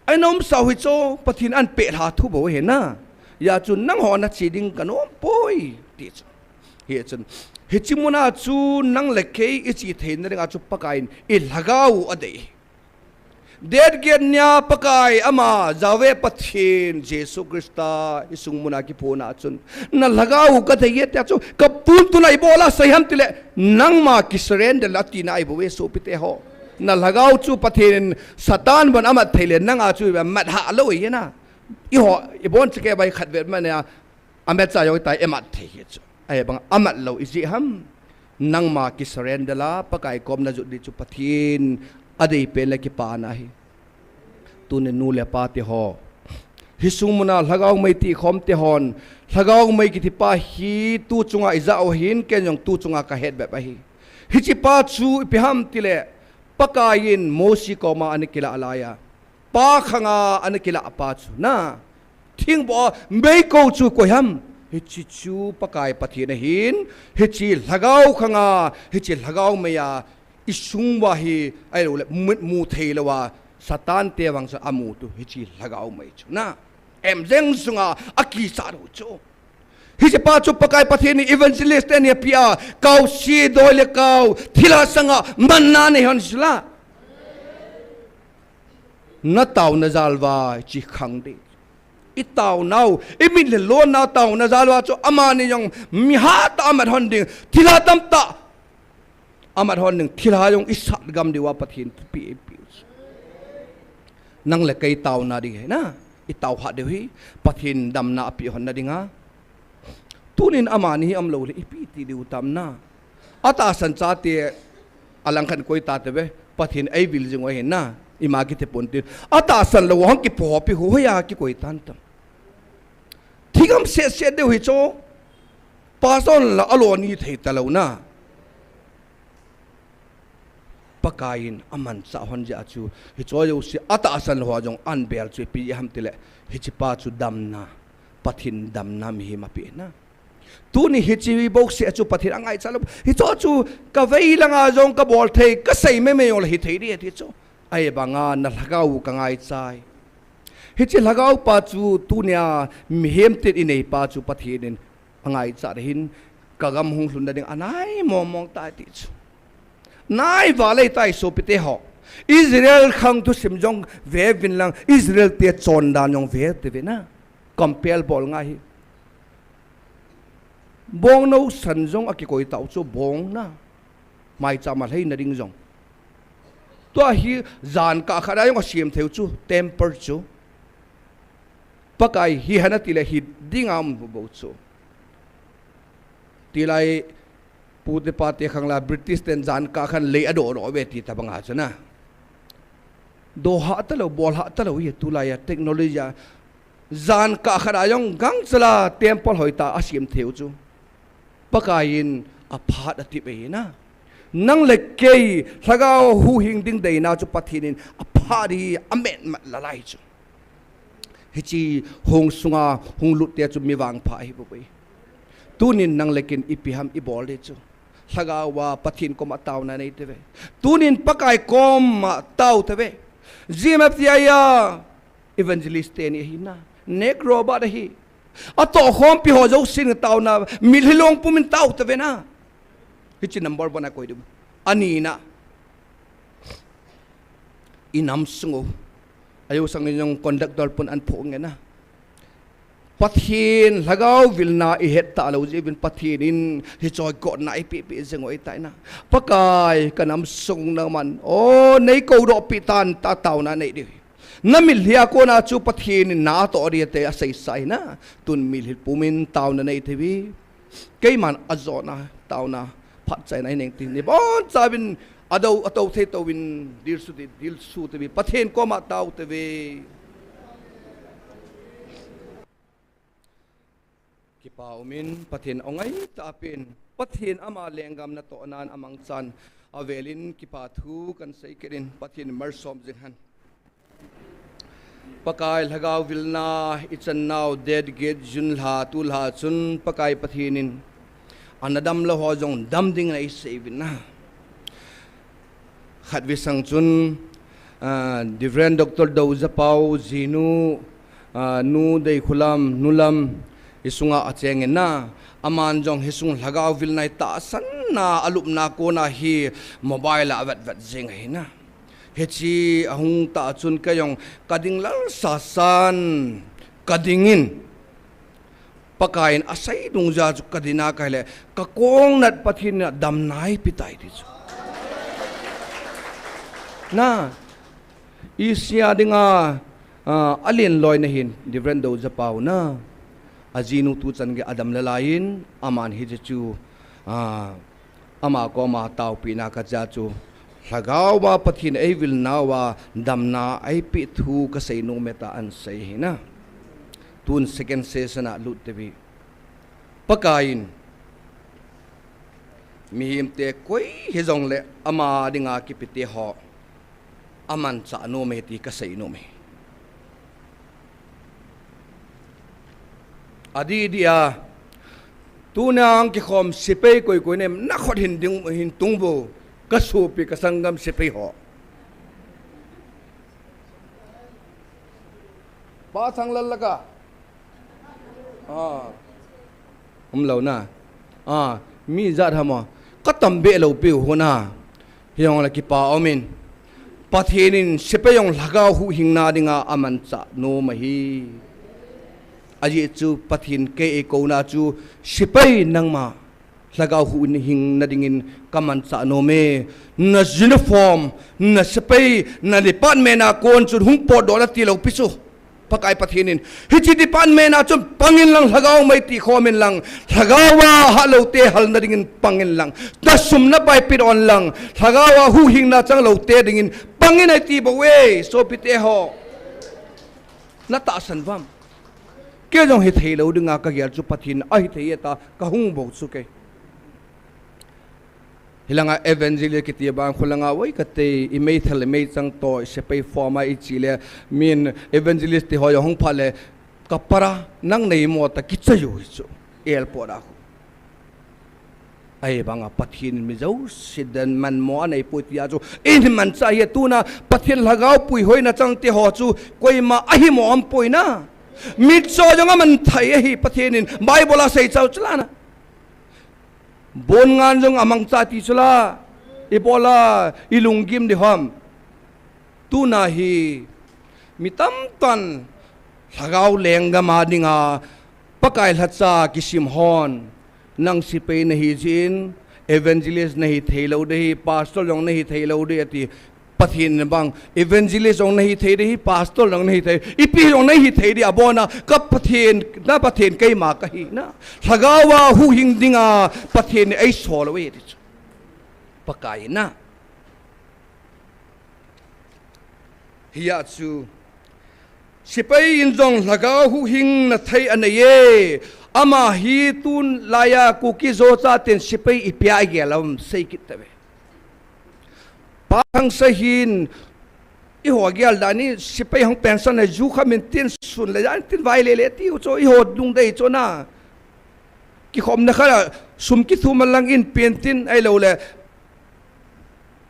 aina um sao hi chu, Pathen an pelha thu bou hi na. Hijeh chun nangho nache ding kanom poi, ti chu. Hichun, hichi muna chu nang le kei iche theina dinga chu Pakai in ilhagao adei. Date get nia Pakai ama, Yahweh Pathen, Jesu Christa, isung muna kiphona chun. Na lhagao kadei e tia chu, kapun tuna ibola sei ham tile, nangma kisurrender la tina ahi bou ve sopite ho. Na lhagao chu Pathen in Satan bon amat thei le, nanga chu imat ha lou hi na. Eiho, ibon cheke bai khat vet ma nia, amat cha jong tai imat thei hi chu. Ahivang amat lou ijeh ham. Nangma kisurrender la, Pakai kom najot di chu Pathen adei pen le kipana hi. Tuni nu le pa te ho. Hi sung muna lhagao mei ti khom te hon. Lhagao mei kiti pa hi tu chunga ijah u hin ken jong tu chunga kahet bep ahi. Hichi pa chu ipi ham tile Pakai in Mosi koma ana kilah laiya. Pa khanga ana kilah pa chu na. Thingbo mei ko chu koi ham. Hichi chu Pakai Pathen ahin. Hichi lhagao khanga. Hichi lhagao meiya. Isung uva hi, ahilou le, mu, mu thei lou a, Satan te vang chu amu tu, hichi lhagao mei chu. Na, em jeng sunga, akisa lou chu. Hichi pa chu Pakai Pathen in evangelist te ni apia, kau si doi le kau, thilha sanga, manna nei hon sila. Na tauna jal uva, chi khang di. I taunau, i mit le lonna tauna jal uva chu amani jong mi hatah a amat hon ding, thilha tamtah amat hon ding, thilha jong i sat gam diu a Pathen thupi eipe u chu. Nang le kei tauna ding hi na, i tau hat diu hi, Pathen damna ape hon na dinga. Tunin amani hi aum lou le ipi ti diu tam na. Atahsan chate, Alang khat koi ta te ve, Pathen ei vil jing u ahi na, ima kiti pon tin. Atahsan lou hang kipopi ho, hoiya kikoi tan tam. Thigam se se deu hi chu. Pastor la alo ni thei ta lou na. Pakaiyin amanchah hon jeh chu, hicho jouse atahsan lou ho jong anbel chu ipi ham tile, hiche pa chu damna, Pathen damna mihem ape na. Tuni hiche bouseh chu Pathen angaichat lou. Hicho chu kavei langa jong kabol thei, kasei mei mei jong le hithei ding ti chu. Ahivanga na lhagao u kangaichat e. Hiche lhagao pa chu tunia mihem tin inei pa chu Pathen in angaichat ahin, kagam hung lhun nading anai mong mong tai ti chu. Nai valei tai sopite ho. Israel khang thusim jong ve vin lang, Israel te chondan jong ve te ve na. Compel bol ngai hi. Bong nou san jong akikoi tau chu bong na. Maicham a lhei nading jong. Tua hi jan kah khat a jong asem thei u chu, temple chu. Pakai hi hana tile hi ding a um bou chu. Tilai pute pate khang la British ten jan kah khat lei adoh doh ve ti tabang a chu na. Doh hah talou, bol hah talou hi tulai a technology a. Jan kah khat a jong gangchal a temple hoitah a asem thei u chu. Pakaiyin aphat atip e na. Nang le kei lhagao huhhing ding deina chu Pathen in aphat hi ametmat lalai chu. Hiche hung sunga hung lut te chu mi vangpha ahi bou ve. Tunin nang le kei in ipi ham ibol ding chu. Lhagao a Pathen koma taona nei te ve. Tunin Pakai koma tao te ve. G M F T I a evangelist teni ahi na. Nek Robert ahi. Atohkhompi ho jousen taona, mitlhi long pumin tao te ve na. Hiche number one a koi ding. Ani na. Inam sung u. Ajo sang in jong conductor pun an phoh nge na. Pathen lhagao vilna ihet talou jeh uvin Pathen in hiche kona ipi pi jeng u ahitai na. Pakai kanam sung nangman. O, nei koudoh pi tan ta taona nei ding. Na mitlhi a kona chu Pathen in na atoh ding te asei sa ahi na. Tun mitlhi pumin taona nei te ve. Keiman ajona taona phatchaina ineng tin. Ibon chauvin adou, atou thei touvin dilsu ti, dilsu te ve. Pathen koma tao te ve. Kipa umin, Pathen angai tah pen. Pathen ama lenggam natoh nan amangchan avelin kipa thu kahin sei kit in Pathen malsom jing hen. Pakai lhagao vilna ichan nau date get June lha, tulha chun Pakai Pathen in ana damlou ho jong dam ding in eisei uvin na. Khatvei sang chun, ah, Reverend Doctor Doujapau, jinu, ah, Nu Deikhulam, Nu Lam, isunga acheng in na, aman jong hisung lhagao vilna itahsan na, alupna kona hi mobile a avet vet jing ahi na. Hiche ahung tah chun kei jong kading lal sasan, kading in, Pakai in asei dungjui a chu kadin a kahile, kakong nat Pathen in adamna eipe tai ti chu. Na, Asia dinga, ah, alen loina hin, Reverend Doujapau na, ajinu tuchan gei adam lalai in, aman hiche chu, ah, ama koma taopehna kacha chu, lhagao a Pathen eivilnauva damna eipeh thu kasei nom e tia asei ahi na. Tun second session a lut tauve. Pakai in mihemte koi hijongle ama dinga kipete ho amanchah nom e ti kasei nom e. Adih dih a, tuna hung kikhom sepai koi koi nei em, nakhut hin ding, hin tung vo, kasopi kasanggam sepai ho. Pa Thanglal laka. Ah. Umlou na. Ah, mi ijat ham o. Katam be lou piu hona. Hijongle kipa umin. Pathen in sepai jong lhagao huhhingna dinga amanchah nom ahi. Ajeh chu Pathen kei eikouna chu sepai nangma lhagao huhhingna dingin kamanchah nom e. Na uniform, na sepai, na department a kon chun hung potdoh nati lou pi chu. Pakai Pathen in, hiche department a chun pangin lang, Lhagao mei ti khomin lang, Lhagao a halote halna dingin pangin lang, na sum na pai peh on lang, Lhagao a huhhingna chang lote dingin pangin ahi ti bou e, sopite ho. Na tahsan uvam? Kei jong hithei lou dinga kagel chu Pathen ahithei e tia kahung bou chu kei. Hilanga evangelist kiti bang khulanga oi kati, i meithal i meichang toh, i sepai form a i che le, min evangelist ti ho jong hung pha le, ka para, nang nei mo tia kichai u hi chu, airport a khu. Ahivanga Pathen in mi jouse dinmun mo anei poi tia chu, i manchah hi tuna, Pathen Lhagao puihoina chang te ho chu, koima ahi mo aum poi na. Mitcho jong aman thei ahi Pathen in, Bible a sei chau chu lana. Bon ngan jong amangcha ti chu la, ibola, i lunggim ding ham. Tuna hi, mi tamtah in, Lhagao lenggam a dinga, Pakai lhacha kisim hon, nang sepai nahi jeh in, evangelist nahi thei lou ding ahi, pastor jong nahi thei lou ding ati, Pathen in bang, evangelist jong nahi thei ding ahi, pastor jong nahi thei, ipi jong nahi thei ding abona, ka Pathen, na Pathen keima kahi na. Lhagao a huhhing dinga, Pathen in eisol uve ti chu. Pakai na. Hia chu, sepai in jong Lhagao huhhingna thei anei e, ama hi tun laiya Kuki-Zo chaten sepai ipi a igel ham sei kit tauve. Pa Thangsei hin, eiho gel dan in sepai hung pension le ju kha min tin sun le jan tin vai le le tiu chu eiho lungdei chu na. Kikhomna khat a sum kithum a lang in pen tin ahilou le.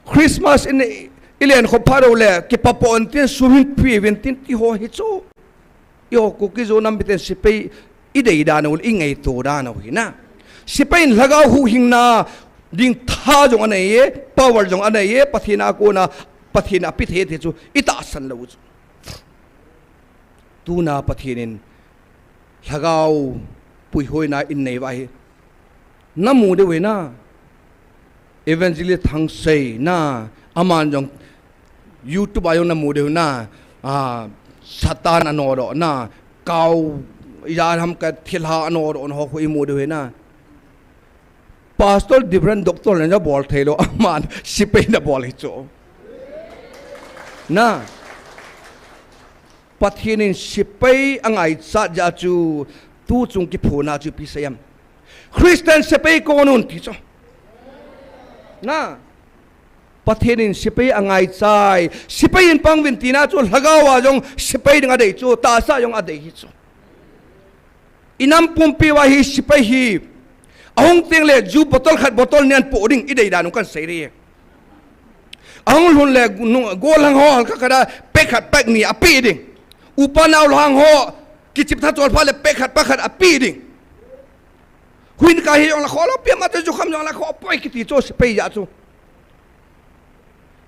Christmas in i len khop phat lou le, kipa pon tin sum hin pe uvin tin ti ho hi chu. Eiho Kuki-Zo nam miten sepai i dei dan u, i ngaito dan u hi na. Sepai in Lhagao huhhingna ding tha jong anei e, power jong anei e, Pathen a kona, Pathen in apeh thei ti chu, i tahsan lou chu. Tuna Pathen in Lhagao puihoina in nei uva hi. Na mu diu ve na. Evangelist Thangsei na. Aman jong YouTube a jong na mu diu na. A, Satan anodoh na. Kau ya ham ka thilha anodoh na ho khu i mu diu ve na. Pastor, Reverend, Doctor le na bol thei lou. Aman sepai na bol hi chu. Na. Pathen in sepai angaichat jeh chu, tu chung kiphuna chu ipi sei em. Christian sepai kon un ti chu. Na. Pathen in sepai angaichai. Sepai in pang uvin tina chu Lhagao a jong sepai ding adei chu, tahsa jong adei hi chu. I nam pumpi uva hi sepai hi. Ahung teng le ju bottle khat bottle ni ahin po ding i dei dan u kan sei ding. Ahung lhun le nu-, gollhang ho halkha khat a pack khat pack ni ape ding. Upa naolhang ho kichep tha chol phat le pack khat pack khat ape ding. Huin ka hi jong la kho lou, pi ama te jukham jong la kho poi kiti chu sepai jeh chu.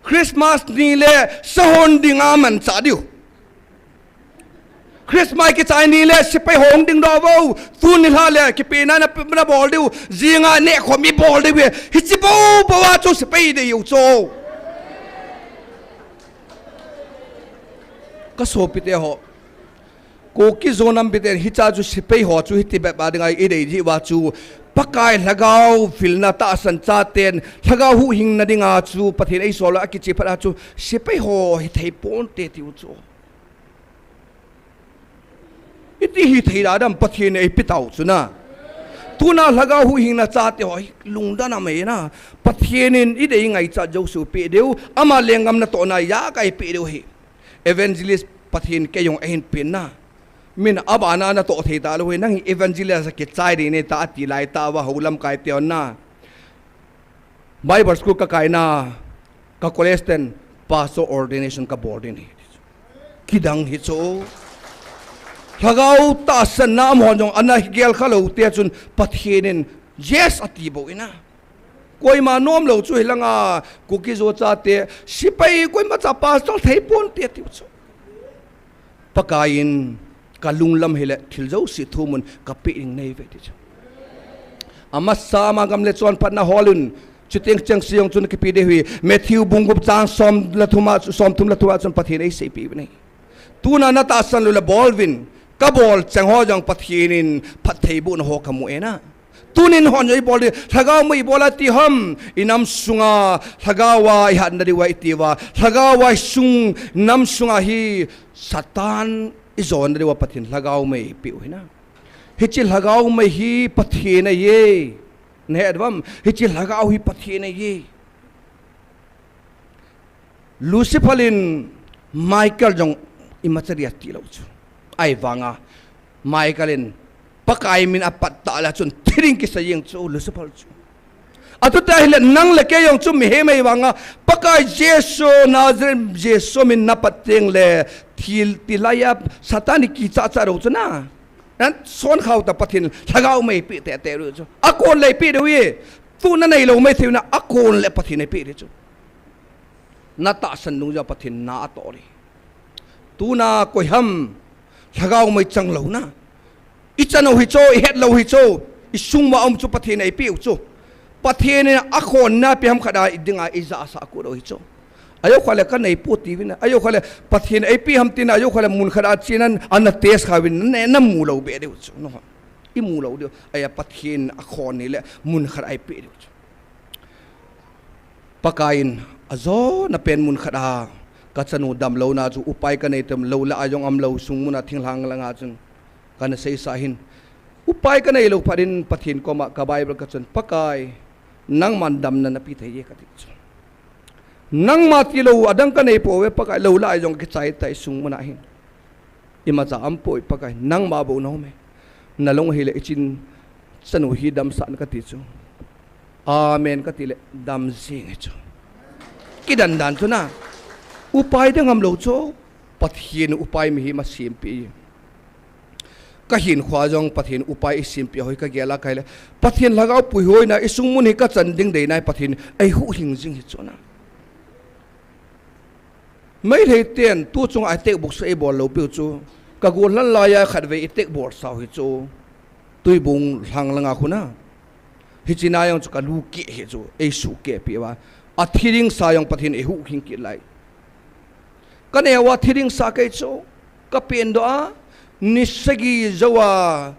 Christmas ni le sahon dinga manchah diu. Christmas kichai ni le sepai hung ding doh vo. Tuni lha le kipehna na, na bol diu. Jinga nehkhom i bol diu ve. Hiche bou bou a chu sepai dei u chu. Ka sopite ho. Kuki-Zo nam miten hiche chu sepai ho chu hiti bep a dinga i dei jeh uva chu Pakai Lhagao vilna tahsan chaten Lhagao huhhingna dinga chu Pathen eisol a kiche phat a chu sepai ho hithei ponte tiu chu. Iti hithei da dam Pathen in eipeh tau chu na. Tuna Lhagao huhhingna chate ho hi lungdon a mei na. Pathen in i dei ngaichat jouse u peh diu. Ama lenggam natohna a ka eipeh diu hi. Evangelist Pathen kei jong ahin pen na. Min abana natoh thei talou hi, nang hi evangelist a kichai ding nei ta ati lai tah uva hou lamkai te hon na. Bible school ka kaina, ka college ten pastor ordination ka bol ding hi. Kidang hi chu. Lhagao tahsan na um hon jong ana gel kha lou te chun Pathen in yes ati bou in a. Koima nom lou chu hilanga Kuki-Zo chate, sepai koima cha pastor thei ponte tiu chu. Pakai in ka lunglam hile thil jouse thumun ka peh ding nei ve ti chu. Amasa ama gam le chonphatna hol un, chuteng chengse jong chun kipe diu hi, Matthew bung gup chang som le thum a, som thum le thum a chun Pathen eiseipeh u ahi. Tuna natahsan lou le bol uvin, kabol cheng ho jong Pathen in phattheibohna ho kamu e na. Tunin hon jong ibol ding, lhagao mei ibol a ti ham, inam sunga, lhagao a ihatna diuva itiuva, lhagao a isung, nam sunga hi Satan ijona diuva Pathen lhagao mei eipeh u ahi na. Hiche lhagao mei hi Pathen ahi e. Nahet uvam, hiche lhagao hi Pathen ahi e. Lucifer in Michael jong imacha dia tilou chu. Ahivanga Michael in Pakai min apat tah le chun thi ding kisa jeng chu Lucifer chu. Atuta hile nang le kei jong chu mihem ahi vanga Pakai Jesu, Nazareth Jesu min napat teng le thi, thi laiya Satan ikicha cha lou chu na. Nan son khao ta Pathen lhagao mei eipeh tete lou chu. Akon le eipeh diu ahi. Tuna neilou mei thei u na akon le Pathen eipeh ding chu. Natahsan nung jong Pathen na atoh ding. Tuna koi ham lhagao mei chang lou na. Ichan u hi chu, ihet lou hi chu. Isung ma um chu Pathen eipeh u chu. Pathen in akhonna ipi ham khat a idinga ijahsah kit u hi chu. Ajou khat le kanei poi tiuvin, ajou khat le Pathen eipeh ham tin, ajou khat le mun khat a chin an, ana test kha uvin, na, namu lou be diu chu. No. Imu lou diu. Ahi a Pathen akhon hi le mun khat a eipeh diu chu. Pakai in ajona pen mun khat a kachanu damlouna chu upai kanei tam lou la a jong umlou sung mun a thinglhang langa chun kana seisa hin. Upai kanei lou phat in Pathen koma ka Bible kachon Pakai nangman damna napeh thei e kati chu. Nangma tilou adang kanei poi Pakai lou la a jong kichai tai sung mun a hin. Imacha umpoi Pakai, nangma bou naum e. Nalung hile ichin chanu hi damsah in kati chu. Amen kati le dam jing hi chu. Kidan dan chu na. Upai dang umlou chu. Pathen upai mihem asempeh. Kahinkhoa jong Pathen upai isempeh hoi kagel a kahi le. Pathen lhagao puihoina isung mun hi kachan ding deina hi Pathen eihuhhing jing hi chu na. Meitei ten tu chunga attack box eibol lou piu chu. Ka gollhang laiya khatvei attack bolsau hi chu. Tuibong lhang langa khu na. Hiche na jong chu kalu keh hi chu. Eisuh keh pi uva. Athi ding sa jong Pathen eihuhhing kit lai. Kaneo a thi ding sa kei chu. Kapen doh a. Ni sagi jou a.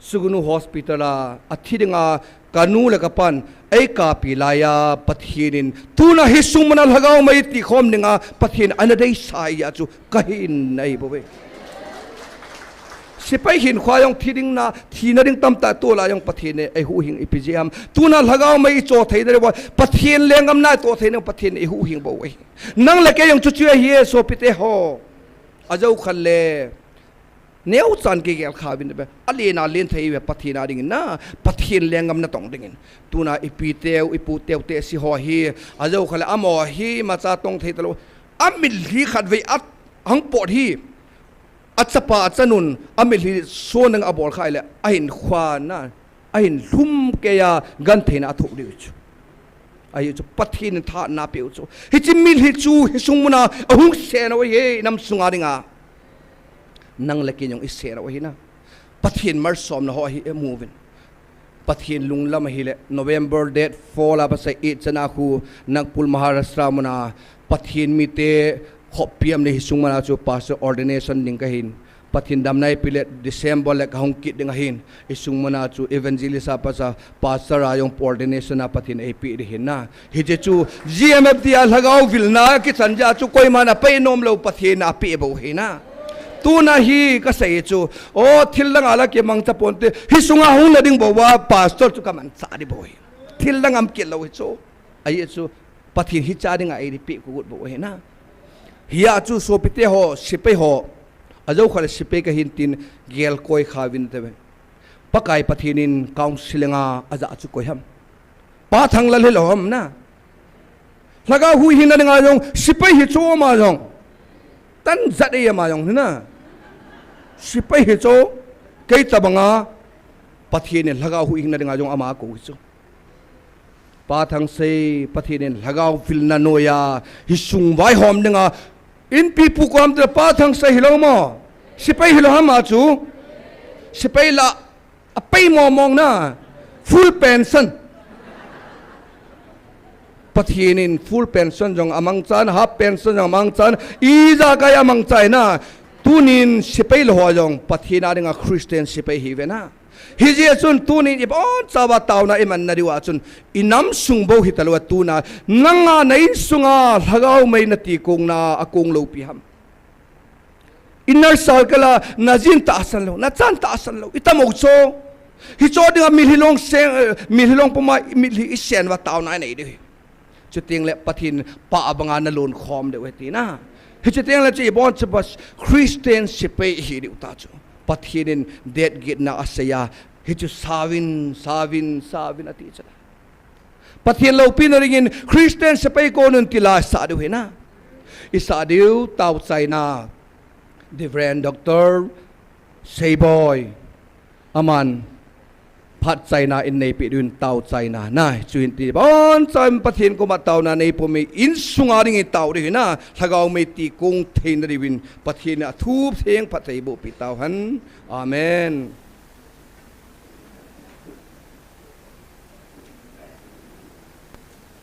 Sugnu Hospital a, athi dinga kanu le kapan eikapi laiya Pathen in tuna hi sung mun a lhagao mei tikhom dinga Pathen ana deisah a chu kahin nei bou ve. Sepai hinkhoa jong thi ding na, thina ding tamtah toh la jong Pathen in eihuhhing ipi jeh ham. Tuna lhagao mei icho theina diuva Pathen lenggam na itoh theina Pathen in eihuhhing bou ve. Nang le kei jong chuchu ahi e sopite ho. Ajou khat le Neochan kigel kha uvin be. Alen alen thei ve Pathen a dingin na. Pathen lenggam natong dingin. Tuna ipi teu, ipu teu te si ho hi. Ajou khat le amaho hi macha tong thei talou. Amitlhi khatvei ahung pot hi. Achapa achanun amitlhi son nang abol kha le. Ahinkhoa na. Ahin lhum keiya gentheina athoh diu chu. Ahi chu Pathen in thahatna apeu chu. Hiche mitlhi chu hi sung mun a ahung sen u ahi e, nam sunga dinga. Nang le kei jong isen u ahi na. Pathen malsomna ho ahi e mu uvin. Pathen lunglam ahile November date four la pasal eight chana khu Nagpur Maharashtra mun a Pathen mite khoppi am le hi sung mun a chu pastor ordination ding kahin. Pathen damna eipeh le December le kahung kit ding ahin. Hi sung mun a chu evangelist a pasal, pastor a jong ordination a Pathen eipeh ding ahin na. Hiche chu G M F D a lhagao vilna kichan jeh a chu koiman apei nom lou Pathen in apeh bou ahi na. Tuna hi kasei chu, o thil dang a la kimangcha ponte, hi sunga hung na ding bou a pastor chu kamangcha ding bou ahi. Thil dang a um kit lou hi chu. Ahi chu Pathen hiche dinga eipeh kit bou ahi na. Hia chu sopite ho, sepai ho. Ajou khat le sepai kahin tin gel koi kha uvin te ve. Pakai Pathen in counseling a ajah chu koi ham. Pa Thanglal hilou ham na. Lhagao huhhingna dinga jong sepai hi chu ama jong. Tan jat e ama jong hi na. Sepai hi chu kei tabanga Pathen in lhagao huhhingna dinga jong ama akou hi chu. Pa Thangsei, Pathen in lhagao vilna noiya, hi sung vaihom dinga, inpi pu koi ham tile Pa Thangsei hilou mo. Sepai hilou ham a chu. Sepai la, apei mong mong na. Full pension. Pathen in full pension jong amangchan, half pension jong amangchan, ijakai amangchan na. Tunin sepai lou ho jong Pathen a dinga Christian sepai ihiuve na. Hijeh chun tunin ibonchauva taona imanna diuva chun, inam sung bou hitalou a tuna, nanga na insunga lhagao mei nati kongna akong loupi ham? Inner circle a najin tahsan lou, nachan tahsan lou, itam u chu. Hiche dinga mitlhi long seng, eh, mitlhi long puma mitlhi isen uva taona inei diu ahi. Chuteng le Pathen pah banga nalon khom diu ahi tina. Hiche teng le chu ibonchauva Christian sepai ihi diu ta chu. Pathen in det gitna asei a, hichu sauvin, sauvin, sauvin ati chu. Pathen loupina dingin Christian sepai kon un ti la isah diu ahi na. Isah diu taochaina, Reverend Doctor Seiboi, aman phatchaina eineipeh diuvin taochaina na, chuin ti bonchauva Pathen koma taona neipum in, insunga dingin tao diu ahi na, lhagao mei ti kong theina diuvin Pathen in athup theng phatthei boh peh tauhen. Amen.